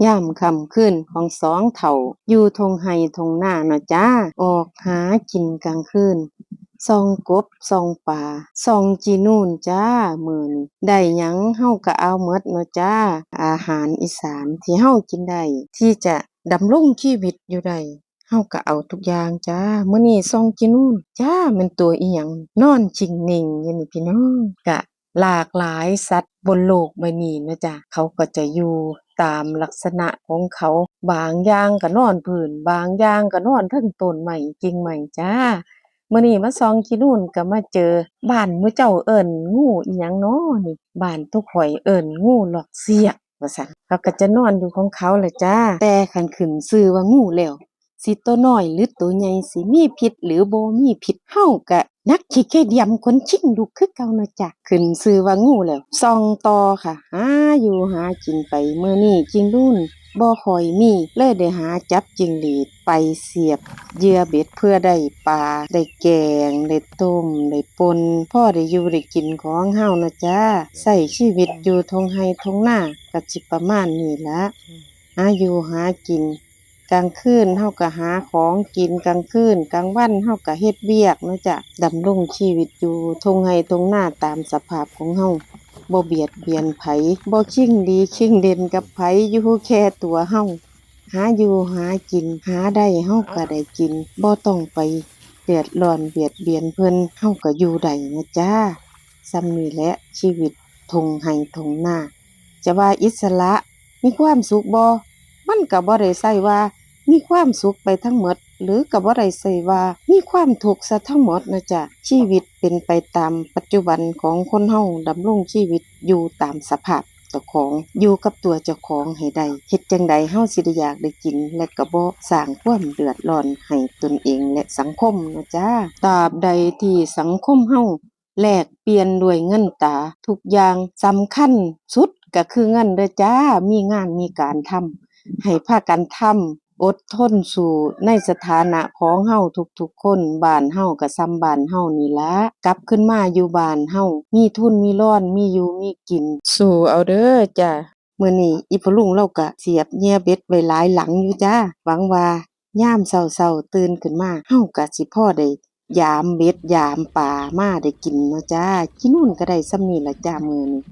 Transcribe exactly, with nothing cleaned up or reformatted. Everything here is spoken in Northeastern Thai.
ยามค่ำคืนของสองเฒ่า อยู่ท่งไฮ่ท่งนาเนาะจ้า ออกหากินกลางคืน ส่องกบส่องปลา ส่องขี้นูนจ้า มื้อนี้ ได้หยังเฮาก็เอาหมดเนาะจ้า อาหารอีสานที่เฮากินได้ ที่จะดำรงชีวิตอยู่ได้ เฮาก็เอาทุกอย่างจ้า มื้อนี้ส่องขี้นูน จ้า แม่นตัวอีหยัง นอนชิ่งหนิ่งอยู่นี่พี่น้อง กะหลากหลายสัตว์บนโลกใบนี้นะจ้า เขาก็จะอยู่ตามลักษณะของเขา บางอย่างก็นอนพื้น บางอย่างก็นอนเทิงต้นไม้ กิ่งไม้จ้า มื้อนี้มาส่องขี้นูนก็มาเจอ บ้านหมู่เจ้าเอิ้นงูอีหยังน้อนี่ บ้านตุ๊กข่อยเอิ้นงูหลอกเสียก ว่าซั่น เขาก็จะนอนอยู่ของเขาแหละจ้า แต่คันขึ้นชื่อว่างูแล้ว สิตัวน้อยหรือตัวใหญ่ สิมีพิษหรือบ่มีพิษ เฮาก็หนักขี้ไก่เดียมขนชิงลุกคือเก่านะจ้ะ ขึ้นชื่อว่างูแล้ว ส่องต่อค่ะ หาอยู่หากินไป มื้อนี้จิ้งหรีดบ่ค่อยมี เลยได้หาจับจิ้งหรีดไปเสียบเหยื่อเบ็ด เพื่อได้ปลา ได้แกง ได้ต้ม ได้ป่น พอได้อยู่ได้กินของเฮานะจ้า ใช้ชีวิตอยู่ท่งไฮ่ท่งนา ก็สิประมาณนี้ละ หาอยู่หากิน กลางคืนเฮาก็หาของกินกลางคืน กลางวันเฮาก็เฮ็ดเวียกเนาะจ้ะ ดำรงชีวิตอยู่ท่งไฮ่ท่งนาตามสภาพของเฮา บ่เบียดเบียนไผ บ่ชิงดีชิงเด่นกับไผ อยู่แค่ตัวเฮา หาอยู่หากิน หาได้เฮาก็ได้กิน บ่ต้องไปเดือดร้อนเบียดเบียนเพิ่น เฮาก็อยู่ได้นะจ้า ส่ำนี้แหละชีวิตท่งไฮ่ท่งนา จะว่าอิสระ มีความสุขบ่ มันก็บ่ได้ใช่ว่ามีความสุขไปทั้งหมด หรือก็บ่ได้ใช่ว่ามีความทุกข์ซะทั้งหมดนะจ๊ะ ชีวิตเป็นไปตามปัจจุบันของคนเฮา ดำรงชีวิตอยู่ตามสภาพเจ้าของ อยู่กับตัวเจ้าของให้ได้ เฮ็ดจั่งใดเฮาสิได้อยากได้กิน และก็บ่สร้างความเดือดร้อนให้ตนเองและสังคมนะจ๊ะ ตราบใดที่สังคมเฮา แลกเปลี่ยนด้วยเงินตรา ทุกอย่างสำคัญสุดก็คือเงินเด้อจ้า มีงานมีการทำ ให้พากันทำ อดทนสู้ในสถานะของเฮาทุกๆคน บ้านเฮาก็ส่ำบ้านเฮานี่ละ กลับคืนมาอยู่บ้านเฮา มีทุนมีรอน มีอยู่มีกิน สู้เอาเด้อจ้า มื้อนี้อีพ่อลุงเลาก็เสียบเหยื่อเบ็ดไว้หลายหลังอยู่จ้า หวังว่ายามเช้าๆตื่นขึ้นมา เฮาก็สิพอได้ ยามเบ็ดยามปลามาได้กินเนาะจ้า ขี้นูนก็ได้ส่ำนี้ล่ะจ้ามื้อนี้